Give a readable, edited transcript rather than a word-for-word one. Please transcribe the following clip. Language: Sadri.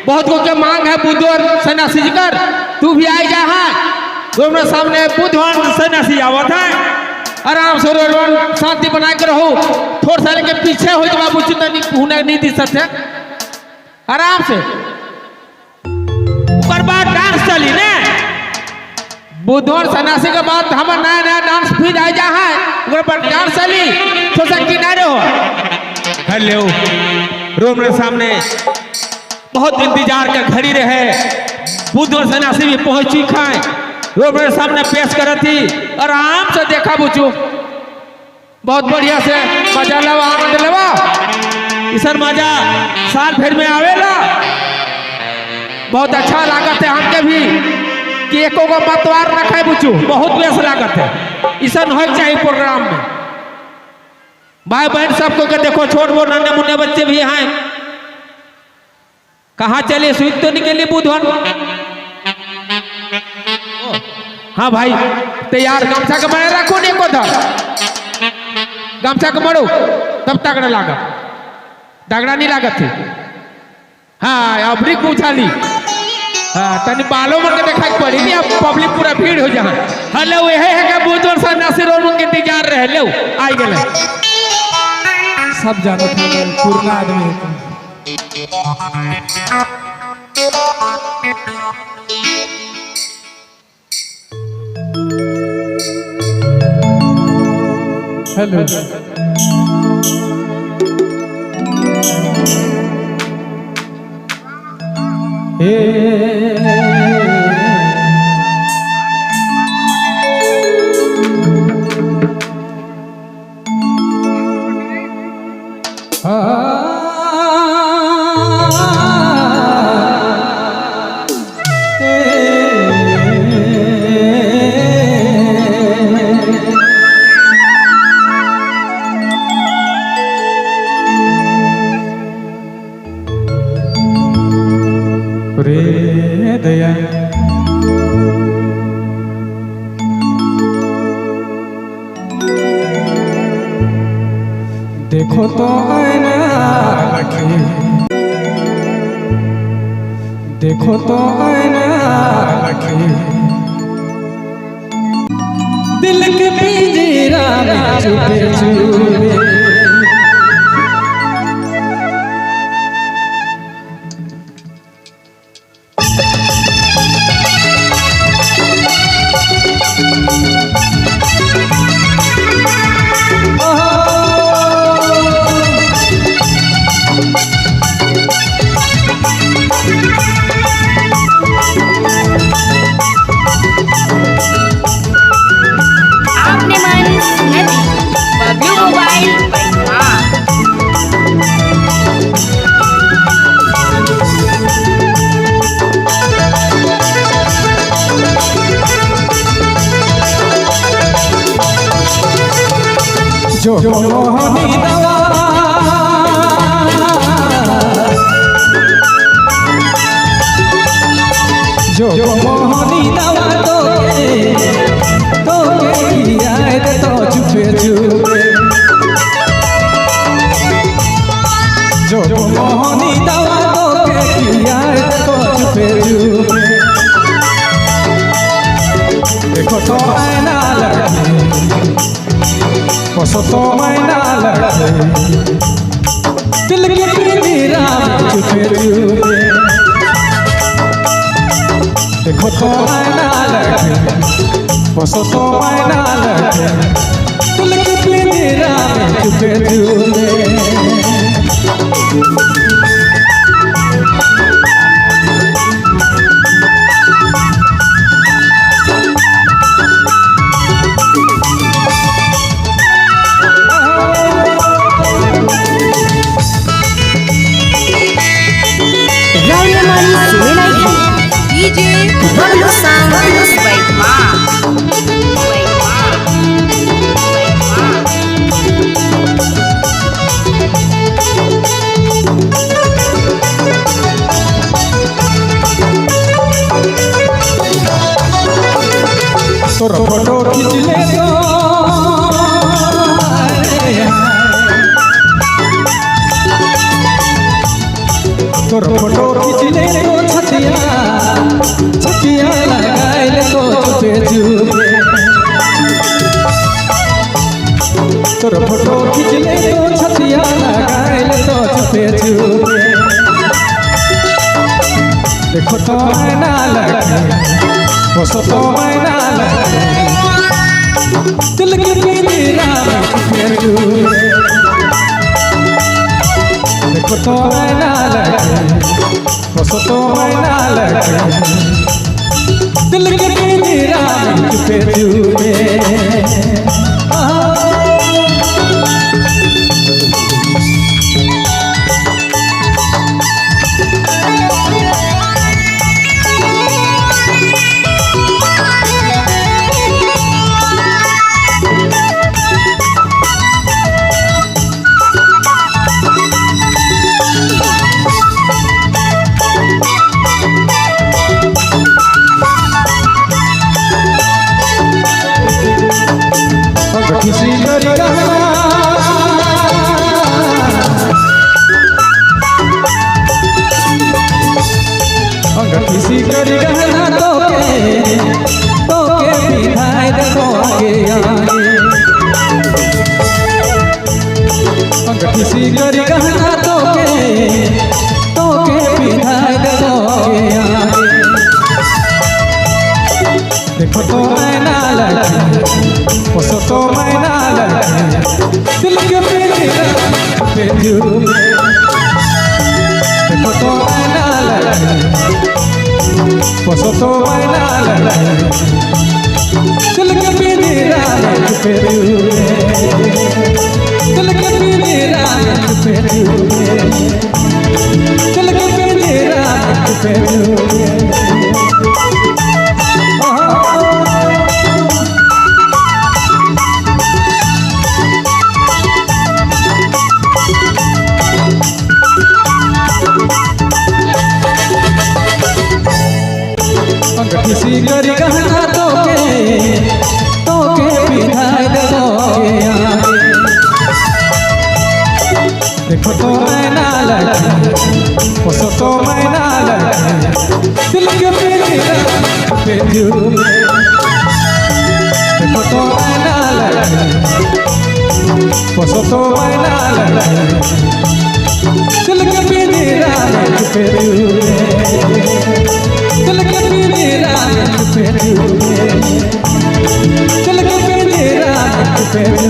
बहुत को के मांग है बुद्ध और सन्यासी जी कर, तू भी आई जा है। दोनों सामने बुद्धवान सन्यासी आवत है। आराम से रोड शांति बना के रहो। थोड़ा सा लेके पीछे हो जब बाबू तनी हुने नहीं दिसत है, आराम से। ऊपर बाद डांस चली ने, बुद्धवान सन्यासी के बाद हमार नया नया डांस फिर आ जा है। ऊपर पर डांस चली, थोड़ा सा किनारे हो। हेलो, रूम के सामने बहुत इंतजार का घड़ी रहे। बुद्ध और सन्यासी भी पहुंची खाए, रोड मेरे सामने पेश करत थी। आराम से देखा बुचू, बहुत बढ़िया से मजा लवा, आनंद लेवा। इसर मजा साल भर में आवेला। बहुत अच्छा लागत है हमके भी कि एको गो मतवार रखे बुचू, बहुत बेस लागत है। ऐसा होना चाहिए प्रोग्राम में। भाई बहन सबको के देखो, छोट मोट नन्हे मुन्ने बच्चे भी हैं। कहाँ चले, सुई तो निकली बुधवान। हाँ भाई तैयार, गमछा के बने रखो नहीं को धर गमछा के मरो तब तगड़ा लागत, तगड़ा नहीं लागत थी। हाँ अबरी पूछाली, हाँ तनी बालों मन के देखा के पड़ी नहीं, अब पब्लिक पूरा भीड़ हो जहाँ। हेलो, यही है कि बुधवार सन्यासी रोड के इंतजार रहे। लो आई गए। सब जानत है पुरना आदमी है। हेलो, ए रे दया, देखो तो आईना लखे, देखो तो आईना लखे, दिल के पिंजरा में छुपे छुपे। आपने मन नदी बबलू मोबाइल बैठा। जो मोहनी दवा, जो मोहनी दवा तो के आए तो छुपे छुपे। जो मोहनी दवा तो के आए तो छुपे छुपे। देखो तो आईना लगे, बसो तो मैना लगे, दिल के पिंजरा में छुपे छुपे। देखो तो आईना लगे, बसो तो मैना लगे, दिल के पिंजरा में छुपे छुपे। रौनमन सुने डीजे बबलू संग बैठवा। देखो तो ना लगे बसो तो ना लगे दिल के पिंजरा में छुपे चूहे। देखो तो ना लगे बसो तो ना लगे दिल के पिंजरा में छुपे चूहे। किसी करी गहना किसी करी गहना तो के बिधाय देखो आगे आगे। किसी करी गहना तो के बिधाय देखो आगे आगे। देखो तो मैं लगे बसो तो मैं लगे दिल के पिंजरा पे झूमे। देखो तो मैं लगे बसो तो मैं लगे दिल के पिंजरा पे झूमे। दिल के पिंजरा पे झूमे। दिल के पिंजरा पे झूमे। किसी करी गहना तो के बिधाय देखो आगे आगे। देखो तो मैं लगे बसो तो मैं लगे दिल के पिंजरा पे झूमे। देखो तो मैं लगे बसो तो मैं लगे दिल के पिंजरा पे झूमे। दिल के पिंजरा पे झूमे। दिल के पिंजरा पे झूमे।